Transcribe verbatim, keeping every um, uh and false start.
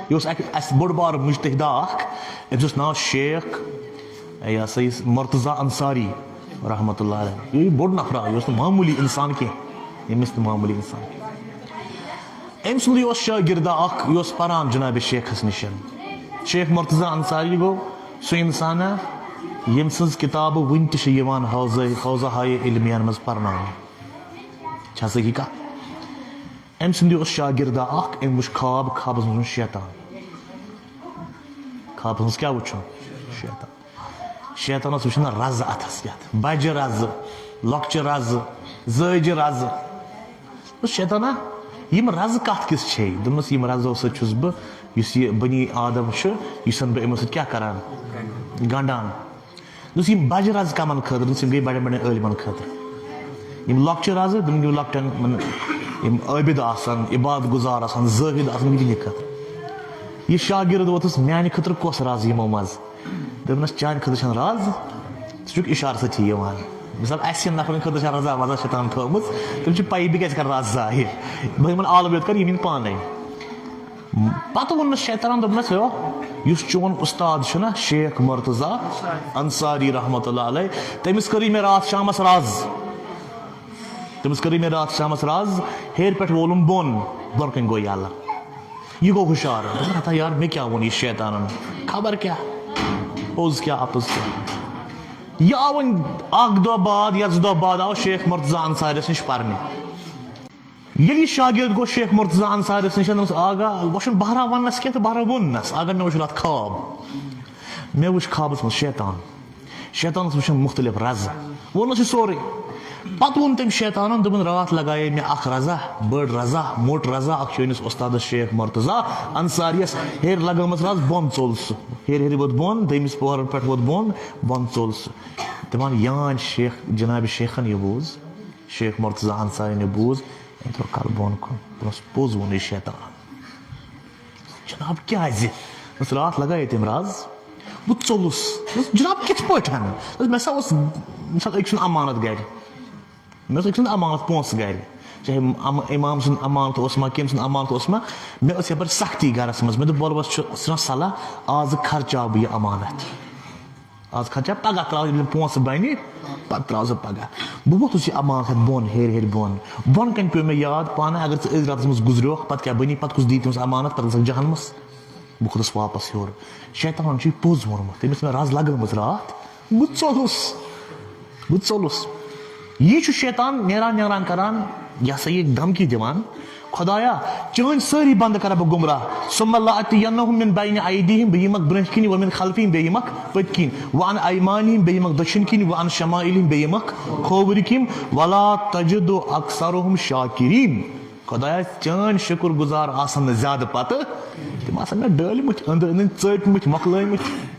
یہِ اوس اَکہِ اَسہِ بوٚڑ بار مُجتہِدا اَکھ، أمِس اوس ناو شیخ، یہِ ہسا یہِ مرتضیٰ انصاری رحمتہ اللہ علیہ۔ یہِ بوٚڑ نفرا، یہِ اوس نہٕ معموٗلی اِنسان کینٛہہ، ییٚمِس نہٕ معموٗلی اِنسان کینٛہہ۔ أمۍ سُنٛد یہِ اوس شاگِردا اَکھ، یہِ اوس پران جناب شیخس نِش۔ شیخ مرتضیٰ انصاری گوٚو سُہ اِنسانا ییٚمۍ سٕنٛز کِتابہٕ وُنہِ تہِ چھِ یِوان حوزے، حوزہ ہائے علمیَن منٛز پرناونہٕ۔ چھا صحیح کَتھ؟ أمۍ سُنٛد یہِ اوس شاگِردا اَکھ، أمۍ وُچھ خواب، خوابَس منٛز وُچھ شیطان۔ خوابَس منٛز کیٛاہ وُچھُن؟ شیطان۔ شیطانَس وُچھُن رَزٕ اَتھَس کٮ۪تھ، بَجہِ رَزٕ، لۄکچہِ رَزٕ، زٲوجہِ رَزٕ۔ دوٚپُس، "شیطانا، یِم رَزٕ کَتھ کِژھ چھے؟" دوٚپمَس، "یِم رَزو سۭتۍ چھُس بہٕ، یُس یہِ بنی آدم چھُ، یہِ چھُسَن بہٕ یِمو سۭتۍ کیٛاہ کَران؟ گنٛڈان۔" دوٚپُس، "یِم بَجہِ رَزٕ کَمَن خٲطرٕ؟" دوٚپُس، "یِم گٔے بَڑٮ۪ن بَڑٮ۪ن عٲلمَن خٲطرٕ۔ یِم لۄکچہِ رَزٕ، تِم گٔے لۄکٹٮ۪ن، یِمَن، یِم عٲبِد آسَن، عبادت گُزار آسَن، زٲہِد آسَن، یِم گٔے تِہِنٛدِ خٲطرٕ۔" یہِ شاگِرد ووتُس، "میٛانہِ خٲطرٕ کۄس رَز یِمو منٛز؟" دوٚپنَس، "چانہِ خٲطرٕ چھَنہٕ رَز، ژٕ چھُکھ اِشارٕ سۭتی یِوان۔ مِثال، اَسہِ ہِوٮ۪ن نفرَن خٲطرٕ چھےٚ رَزا وَزا شیطان تھٲومٕژ، تِم چھِ پَیی بہٕ کیٛازِ کَرٕ رَز ظٲہِر، بہٕ یِمَن عالم یوت کَرٕ، یِم یِن پانَے۔" پتہٕ ووٚننَس شیطانَن، دوٚپنَس، "ہیو، یُس چون اُستاد چھُنہ شیخ مرتضیٰ انصاری رحمتہ اللہ علیہ، تٔمِس کٔرٕے مےٚ راتھ شامَس رَز۔ تٔمِس کٔرٕے مےٚ راتھ شامَس رَز، ہیٚرِ پٮ۪ٹھ وولُم بۄن، بۄنہٕ کَنہِ گوٚو یَلہٕ۔" یہِ گوٚو ہُشار۔ دوٚپُن، "ہتا یار، مےٚ کیٛاہ ووٚن یہِ شیطانَن؟ خبر کیٛاہ، پوٚز کیٛاہ، اَپُز کیٛاہ؟" یہِ آو وۄنۍ اَکھ دۄہ بعد یا زٕ دۄہ بعد آو شیخ مرتضیٰ انصاریَس نِش پَرنہِ۔ ییٚلہِ یہِ شاگرد گوٚو شیخ مرتضیٰ انصاریَس نِش، دوٚپنَس، "آغا، وۄنۍ چھُنہٕ بہرا وَننَس کینٛہہ تہٕ بہرا ووٚننَس، آغا، مےٚ وٕچھ راتھ خواب۔ مےٚ وٕچھ خوابَس منٛز شیطان۔" شیطانَس وٕچھَن مُختلف رَزٕ۔ ووٚننَس یہِ سورُے۔ پَتہٕ ووٚن تٔمۍ شیطانَن، دوٚپُن، "راتھ لَگایے مےٚ اَکھ رَزا، بٔڑ رَزا، موٚٹ رَزا، اَکھ چٲنِس اُستادَس شیخ مرتضیٰ انصاریَس۔ ہیٚرِ لَگٲومٕژ رَز، بۄن ژوٚل سُہ۔ ہیٚرِ ہیٚرِ ووت بۄن، دوٚیمِس پوہرَن پٮ۪ٹھ ووت بۄن، بۄن ژوٚل سُہ۔" دَپان، یان شیخ، جناب شیخَن یہِ بوٗز، شیخ مرتضیٰ انصاری نہِ بوٗز، أمۍ ترٛوو کَلہٕ بۄن کُن۔ دوٚپنَس، "پوٚز ووٚن یہِ شیطانَن۔" "جناب، کیٛازِ؟" دوٚپنَس، "راتھ لَگایے تٔمۍ رَز، بہٕ ژوٚلُس۔" دوٚپنَس، "جناب، کِتھ پٲٹھۍ؟" دوٚپنَس، "مےٚ سا اوس، مےٚ سا أکۍ سُنٛد امانت گَرِ۔ مےٚ اوس أکۍ سُنٛد امانت، پونٛسہٕ گَرِ۔ چاہے اَم-، اِمام سُنٛد امانت اوس ما، کٔمۍ سُنٛد امانت اوس ما، مےٚ ٲس یَپٲرۍ سختی گَرَس منٛز۔ مےٚ دوٚپ، وَلہٕ بَس چھُ، ژھٕنَس صلاح، آزٕ خرچاو بہٕ یہِ امانت۔" آز کھسا پگاہ تراو، ییٚلہِ مےٚ پونٛسہٕ بنہِ، پتہٕ تراو ژٕ پگاہ۔ بہٕ ووٚتھُس یہِ امانت ہٮ۪تھ بۄن، ہیٚرِ ہیٚرِ بۄن۔ بۄن کنہِ پیوٚو مےٚ یاد، پانہٕ اگر ژٕ أزۍ راتس منٛز گُزریوکھ، پتہٕ کیٛاہ بنی؟ پتہٕ کُس دی تٔمِس امانت؟ پتہٕ گژھکھ جہنمس۔ بہٕ کھوٚتُس واپس ہیوٚر۔ شیطانن چھُ یہِ پوٚز ووٚنمُت، تٔمِس مےٚ رز لگٲومٕژ راتھ، بہٕ ژوٚلُس۔ بہٕ ژوٚلُس۔ یی چھُ شیطان نیران نیران کران، یہِ ہسا یہِ دھمکی دِوان، "خدایا، چٲنۍ سٲری بندٕ کرٕ بہٕ گمراہ۔ ثم لآتینہم من بین ایدیہم"، بہٕ یِمکھ برٛونٛہہ کِنۍ، "ومن خلفہم"، بیٚیہِ یِمکھ پٔتۍ کِنۍ، "وعن ایمانہم"، بیٚیہِ یِمکھ دٔچھِنۍ کِنۍ، "وعن شمائلہم"، بیٚیہِ یِمکھ کھووٕرۍ کِنۍ، "ولا تجد اکثرہم شاکرین"۔ خدایا، چٲنۍ شُکر گُزار آسن نہٕ زیادٕ پتہٕ، تِم آسن مےٚ ڈٲلۍ مٕتۍ، أنٛدرٕ أنٛدرٕ ژٔٹۍ مٕتۍ، مۄکلٲے مٕتۍ۔